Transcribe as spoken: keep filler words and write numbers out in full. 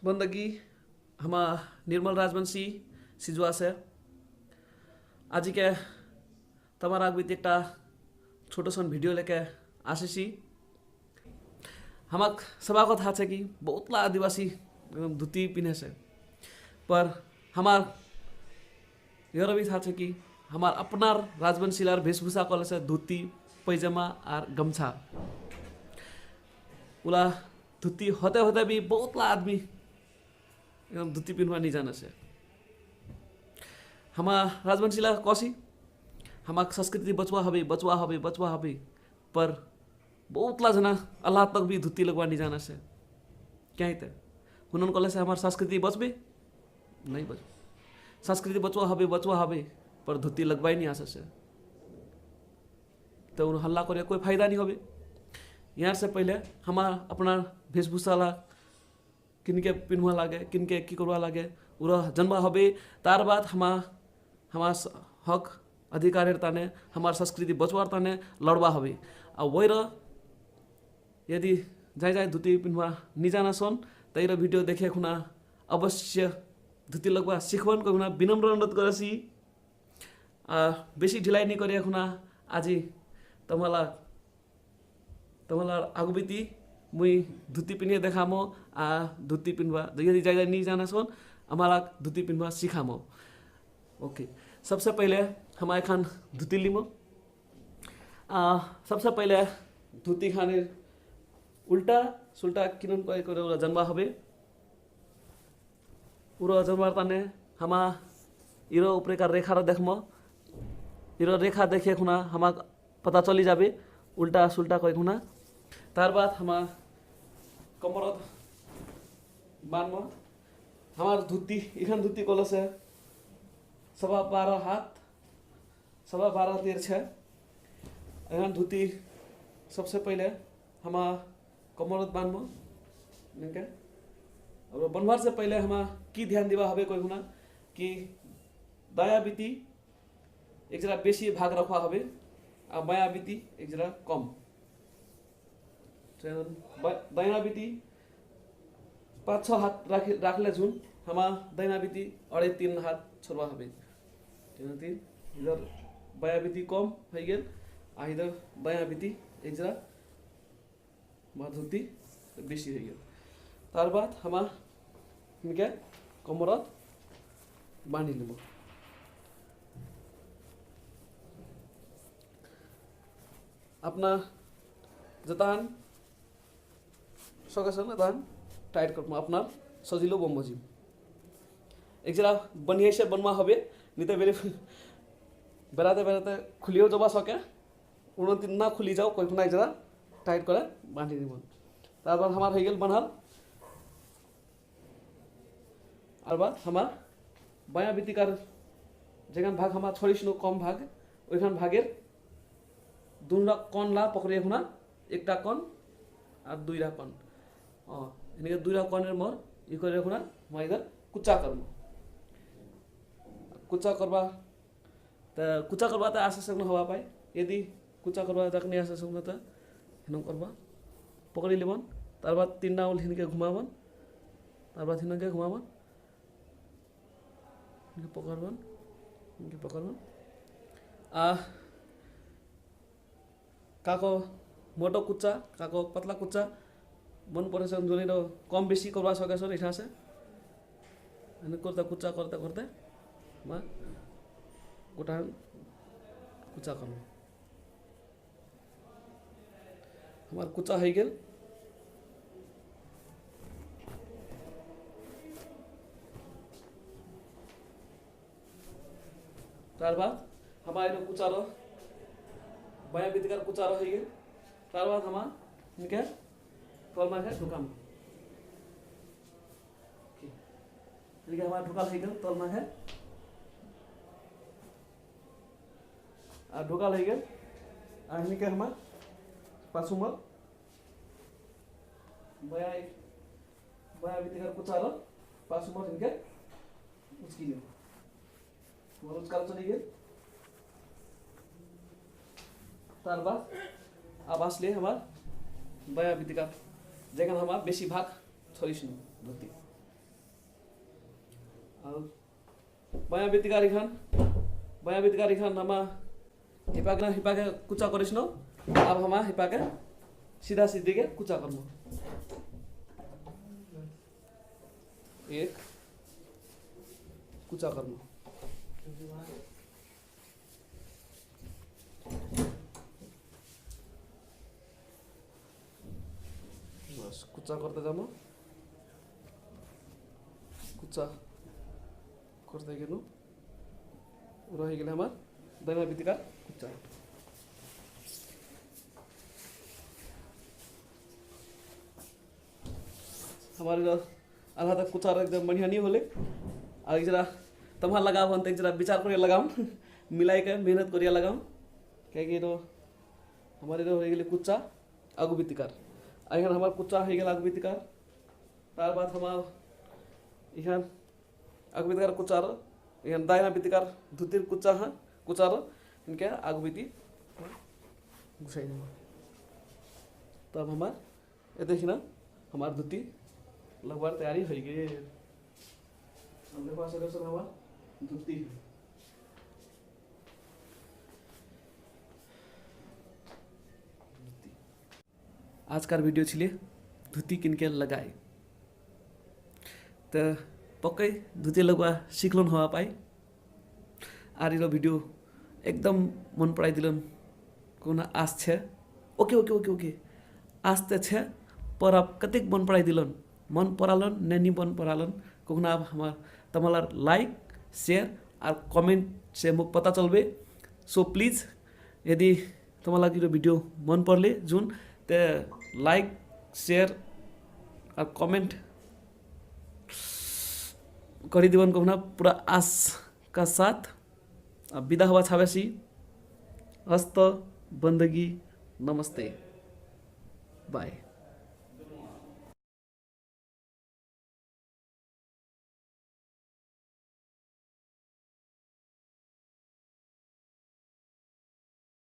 বন্দগি হামা নির্মল রাজবংশী সিজুয়াসে। আজিকে তোমার আগবিত একটা ছোটসন ভিডিও লেকে আসিছি। হামাক সবা কথা আছে কি, বহুতলা আদিবাসী একদম ধুতি পিন্ধেছে, পর হামার ইয়ারবি আছে কি, হামার আপনার রাজবংশীলার বেশভূষা কল আছে ধুতি, পৈজামা আর গামছা। উলা ধুতি হতে হতে বি বহুতলা আদমি একদম ধুতি পিন্ধবা নি জানাছে। হামা রাজবংশীলা কছি, হামাক সংস্কৃতি বচবা হবে, বচবা হবে, বচবা হবে। পর বহুতলা জনা আল্লাহ তক বি ধুতি লগবা নি জানাছে। কিয়া ইতে? হুনন কলেছে হামার সংস্কৃতি বচবে? নাই বচবে। সংস্কৃতি বচবা হবে, বচবা হবে, পর ধুতি লগবাই নি আসেছে। তো উন হাল্লা করে কোই ফায়দা নি হবে। ইয়ার সে পহলে হামা আপনার বেশভূষালা কিনকে পিনবা লাগে, কিনকে কি করবা লাগে, উরা জানবা হবে। তার বাদ হামা, হামা স-, হক অধিকারের তানে, হামার সংস্কৃতি বচবার তানে লড়বা হবে। আর ওইরা যদি যাই যাই ধুতি পিনবা নি জানাসন, তাইরা ভিডিও দেখে খুনা অবশ্য ধুতি লগবা শিখবন কই খুনা বিনম্র অনুরোধ করেছি। আহ, বেশি ঢিলাই নি করে খুনা আজি তোমালা তোমালার আগুবিতি মুই ধুতি পিনিয়ে দেখামো, আ, ধুতি পিনবা, যদি যাই যাই নি জানাসন, আমারা ধুতি পিনবা শিখামো। OK, सबसे पहले হামা এখান ধুতি লিমো। আ, सबसे पहले ধুতি খানির উল্টা সুল্টা কিনন কই করে ওরা জানবা হবে। উরা জানবার তানে হামা ইরো উপরেকার রেখারে দেখমো। ইরো রেখা দেখে খুনা হামা পাতা চলি যাবে উল্টা সুল্টা কই খুনা। তার বাদ হামা কমরত বানমো। হামার ধুতি, এখান ধুতি কলেছে সবা বারো হাত। সবা বারো তের ছে। এখান ধুতি सबसे पहले হামা কমরত বানমো। এনেকে। আর বানবার সে পহলে হামা কি ধ্যান দিবা হবে কই খুনা, কি দায়া বিতি এক জরা বেশি ভাগ রাখা হবে, আর বায়া বিতি এক জরা কম। বা-, দায়া বিতি পাঁচ ছ হাত রাখি-, রাখলে জুন, হামা দায়া বিতি আড়াই তিন হাত ছড়বা হবে। তিন তিন, ইধার বায়া বিতি কম হয়ে গেল, আর ইধার দায়া বিতি এক জরা বা ধুতি বেশি হয়ে গেল। তার বাদ হামা এনেকে কমরত বান্ধি নিব। আপনার যেতান সকেসন এতান টাইট করব, আপনার সজিলো বম্বজিম। এক জরা বনিয়াইসে বনমা হবে, নিতে বেরে বেড়াতে বেড়াতে খুলিও যাবা সকে। উনতি না খুলি যাও, কই খুনা এক জরা টাইট করে বান্ধি দিব। তারপর আমার হয়ে গেল বানহার। আর বাদ আমার বায়া বিতিকার যেখান ভাগ আমার ছড়িস নু কম ভাগ, ওইখান ভাগের দুটা কন লা পকড়িয়ে খুনা, একটা কন আর দুইটা কন। অ, এনেকে দুইটা কনের মর ই করে খুনা, মই এদের কুচা করব। কুচা করবা তা কুচা করবা তা আসে সঙ্গে হবা পাই। এদি কুচা করবা তাক নিয়ে আসে সঙ্গে তা হিনং করবা। পকড়ি লিবন। তারপর তিনটা আঙুল হিনকে ঘুমাবন। তারপর হিনকে ঘুমাবন। হিনকে পকড়বন। হিনকে পকড়বন। আহ, কাকো মোটো কুচা, কাকো পাতলা কুচা, মন পড়ে সে দুজনে তো কম বেশি করবা সকে সর ইঠা আছে। এনে করতে কুচা করতে করতে মা গোটা কুচা করলো। আমার কুচা হয়ে গেল। তারপর আমার এলো কুচারো, বায়া বিতিকার কুচারো হয়ে গেল। তারপর আমার ইনকে তল মাঝে ঢুকাম। এদিকে আমার ঢুকাল হয়ে গেল তল মাঝে। আর ঢুকাল হয়ে গেল। আর ইনকে আমার পাসুমল। বায়া, বায়া বিতিকার কুচারো, পাসুমল ইনকে উচকি নিব। তোমার উচকাল চলে গেল। তারপর আবার আসলে আমার বায়া বিতিকা, যেখানে আমার বেশি ভাগ ছড়িস নি ধুতি। बायाँ बितिकार इखान, बायाँ बितिकार इखान हमा हिपाके ना, हिपाके कुचा करिस न। अब हमा हिपाके सिधा सिधीके कुचा कर्म। एक कुचा कर्म। बस, कुचा करते जाम। कुचा करते गेनु। रहि गेले हमार दाहिना बितिकार कुचा। हमार इधर आधा तक कुचार एकदम बढ़िया नहीं होले। आर एक जरा तम्है लगाव हन, त एक जरा विचार करिया लगाम, मिलाइके मेहनत करिया लगाम। काहे कि तो हमार इधर होइ गेले कुचा आगु बितिकार। आ इहान हमार कुचा होइ गेले आगु बितिकार। तार बाद हमार इहान आगु बितिकार कुचार, इहान दाहिना बितिकार धुतिर कुचा हा, कुचार, इनके आगु बिती घुसाई देबो। तब हमार ए देखी ना, हमार धुती लगवार तैयारी होइ गेल। अब देखो, असल, असल हमार धुती है। धुती। आजकार video छिले धुती किनके लगाए। त पक्कै धुती लगवा सिखलोन हवा पाए। आर इरो video एकदम मन पराइदिलोन कहुना आस छे। OK, OK, OK, OK। आस त छे, पर अब कतेक मन पराइदिलोन, मन परालोन ने नि मन परालोन कहुना अब हमार तमलार like, share आर comment से मुक पता चलबे। So please, यदि तमलार इरो video मन परले जुन, ते like, share आर comment करिदिबोन कहुना पुरा आस का साथ। अब बिदा हवा छाबेसी। हस्त बन्दगी, नमस्ते। Bye।